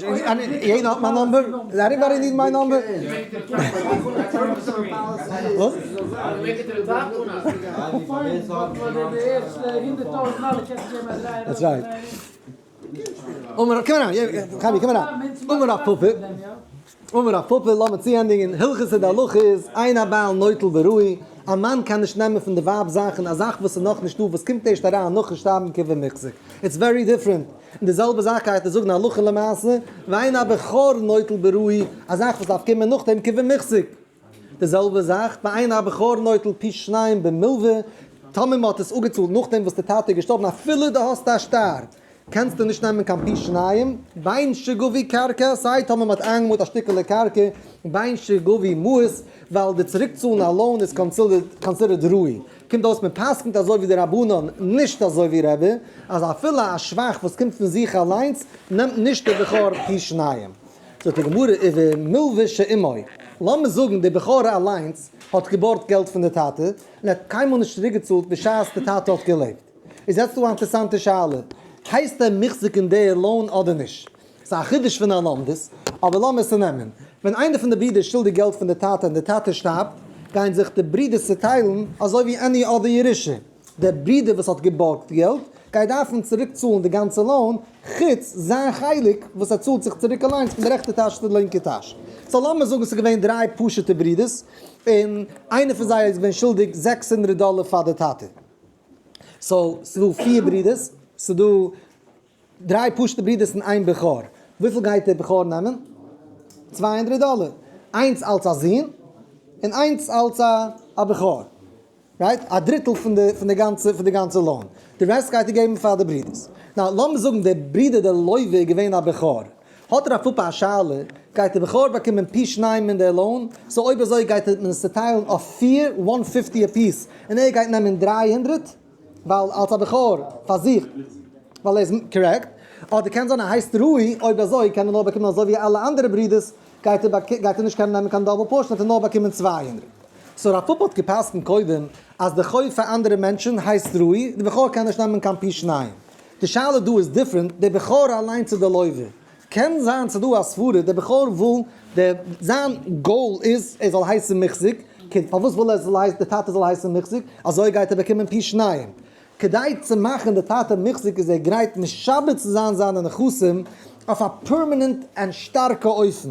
יעדער האט מיין number? Does anybody need my number? וואס? That's right. אמר, קום אריין, חבי, קום אריין. אמר רב פפא, אמר רב פפא, לאמיר צוענדיגן, הלכתא די הלכה איז, אין הבעל נוטל בראוי, א מאן קען נישט נעמען פון די ווייב זאכן, א זאך וואס איז נאכנישט דא, וואס קומט ערשט אריין נאכן שטארבן כבמוחזק. It's very different. און די זעלבע זאך גייט ער זאגן הלכה למעשה, ואין הבכור נוטל בראוי, א זאך וואס דארף קומען נאכדעם כבמוחזק. די זעלבע זאך, ואין הבכור נוטל פי שניים במלוה, טאמער מען האט עס אפגעצאלט נאכדעם וואס די טאטע איז געשטארבן אפילו דו האסט א שטר, קענסטו נישט נעמען קיין פי שניים, בין שגבו קרקע, סיי טאמער מען האט איינגעמאנט א שטיקעלע קרקע, בין שגבו מעות, ווייל די צוריקצאלן א loan איז considered ראוי. קומט אויס מען פסק'נט אזוי ווי די רבנן נישט אזוי ווי רבי, אז אפילו א שבח וואס קומט פון זיך אליינס נעמט נישט די בכור פי שניים. זאגט די גמרא ובמלוה שעמו, לאמיר זאגן די בכור אליינס האט געבארגט געלט פון די טאטע און ער האט קיינמאל נישט צוריקגעצאלט בשעת די טאטע האט געלעבט, איז יעצט דא א אינטערסאנטע שאלה, הייסט ער מוחזק אין די loan אדער נישט? ס'איז א חידוש פון א לומדות, אבער לאמיר עס נעמען. ווען איינער פון די ברידער שולדיג געלט פון די טאטע און די טאטע שטארבט, גייען זיך די ברידערס צוטיילן אזוי ווי any other ירושה. דער ברודער וואס האט געבארגט געלט גייט דארפן צוריק צאלן די גאנצע loan, חוץ זיין חלק וואס ער צאלט זיך צוריק אליינס פון די רעכטע טאש צו די לינקע טאש. So לאמיר זאגן ס'איז געווען דריי פשוט'ע ברידערס, און איינער פון זיי איז געווען שולדיג 600 דאלער פאר די טאטע. So ס'איז דא פיר ברידערס, ס'איז דא דריי פשוט'ע ברידערס און איין בכור. וויפיל גייט דער בכור נעמען? 200 דאלער. איינס אלס א זון, און איינס אלס א בכור. Right? א דריטל פון די גאנצע loan. די רעסט גייט ער געבן פאר די ברידערס. Now, לאמיר זאגן דער ברודער דער לוה איז געווען א בכור. האט רב פפא א שאלה, גייט דער בכור באקומען פי שניים אין דער loan? So אויב אזוי גייט ער מען עס צוטיילן אויף פיר, 150 a piece, און ער גייט נעמען 300, ווייל אלס א בכור פאר זיך, ווייל ער איז correct. אדער קען זיין ער הייסט ראוי, אויב אזוי קען ער נאר באקומען אזוי ווי אלע אנדערע ברידערס, גייט ער נישט קענען נעמען קיין double portion, וועט ער נאר באקומען 200. So רב פפא האט געפסקנט קודם אז די חוב פאר אנדערע מענטשן הייסט ראוי, די בכור קען נישט נעמען קיין פי שניים. די שאלה דא איז different, די בכור אליינס איז די לוה. קען זיין ס'איז דא א סברה, דער בכור וויל, דער זיין goal איז ער זאל הייסן מוחזק, פארוואס וויל ער זאל הייסן, די טאטע זאל הייסן מוחזק, אזוי גייט ער באקומען פי שניים. כדי צו מאכן די טאטע מוחזק איז ער גרייט משעבד צו זיין זיינע נכסים אויף א permanent און שטארקע אופן.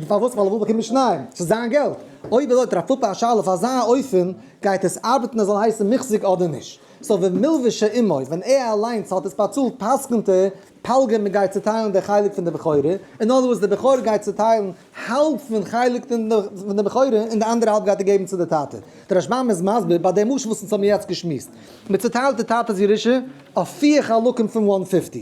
פארוואס? ווייל ער וויל באקומען שניים, ס'איז זיין געלט. אויב ער האט רב פפא א שאלה אויף אזא אופן, גייט עס ארבעטן ער זאל הייסן מוחזק אדער נישט? so במלוה שעמו, ווען ער אליינס האט עס באצאלט פסק'נט ער פלגא מען גייט צוטיילן די חלק פון די בכורה, in other words די בכור גייט צוטיילן האלב פון חלק פון די בכורה און די אנדערע האלב גייט ער געבן צו די טאטע. די רשב"ם איז מסביר ביי די משל וואס אונז האבן יעצט געשמועסט, מען צוטיילט די טאטע'ס ירושה אויף פיר חלקים פון one fifty,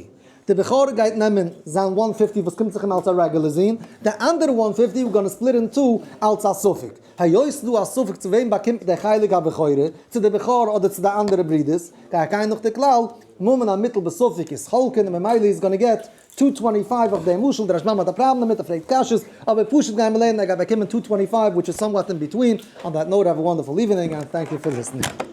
די בכור גייט נעמען זיין one fifty וואס קומט זיך אים אלס א רעגולער זון, די אנדערע one fifty we're gonna split in two אלס א ספק. היות ס'דא א ספק צו וועם באקומט דער חלק הבכורה, צו די בכור אדער צו די אנדערע ברודערס, גיי איך גיין נאך די כלל, ממון המוטל בספק איז חולקין און ממילא איז gonna get two twenty five אויף דעם משל, דער רשב"ם האט א פראבלעם דערמיט ער פרעגט קשיות, אבער פשוט גייען מיר לערנען ער גייט באקומען two twenty five which is somewhat in between, on that note have a wonderful evening and thank you for listening.